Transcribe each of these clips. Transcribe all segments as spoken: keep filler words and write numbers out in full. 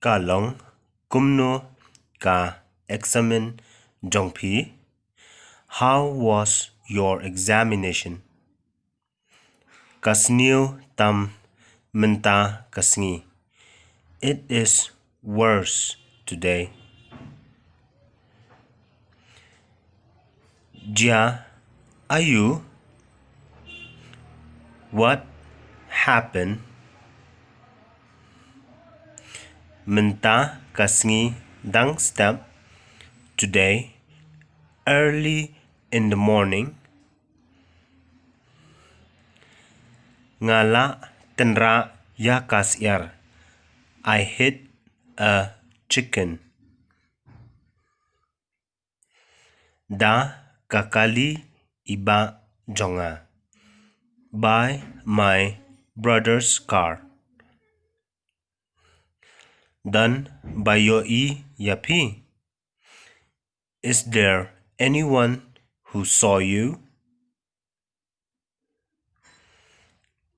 Ka long kumno ka eksamin jong phi? How was your examination? Ka sniew tam mynta ka sngi. It is worse today. Jia aiu? What happened? Mynta ka sngi dang step. Today, early in the morning. Nga la tynrah ïa ka syiar. I hit a chicken. Da ka kali i bah jong nga. By my brother's car. Don ba ïohi ïa phi? Is there anyone who saw you?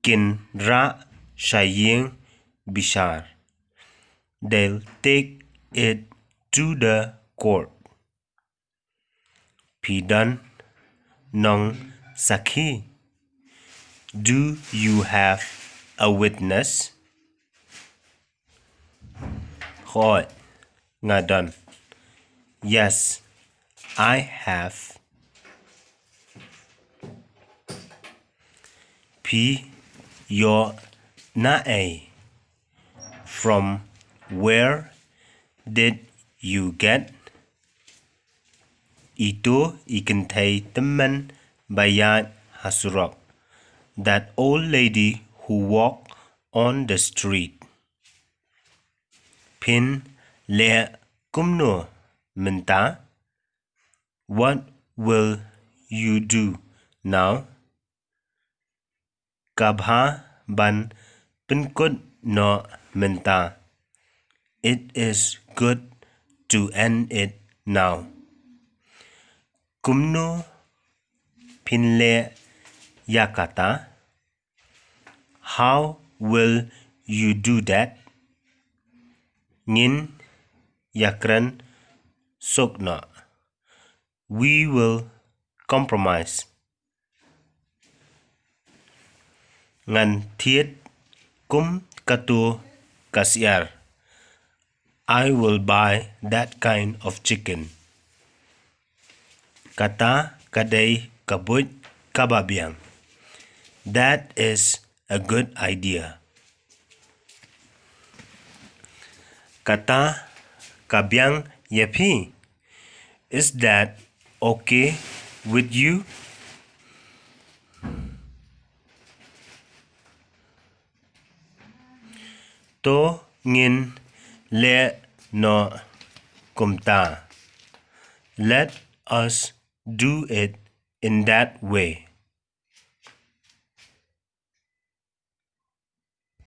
Kin rah sha ïing bishar. They'll take it to the court. Phi don nongsakhi? Do you have a witness? Hooid, nga don. Yes, I have. Phi ïoh na ei? From where did you get? Ito i kynthei tymmen ba ïaid ha surok. That old lady who walked on the street. Phin leh kumno mynta? What will you do now? Ka bha ban pynkut noh mynta. It is good to end it now. Kumno phin leh ïa kata? How will you do that? Ngin ïakren suk noh. We will compromise. Ngan thied kum kato ka syiar. I will buy that kind of chicken. Kata ka dei ka buit kaba biang. That is a good idea. Kata ka biang ïa phi? Is that okay with you? To ngin leh noh kumta. Let us do it in that way.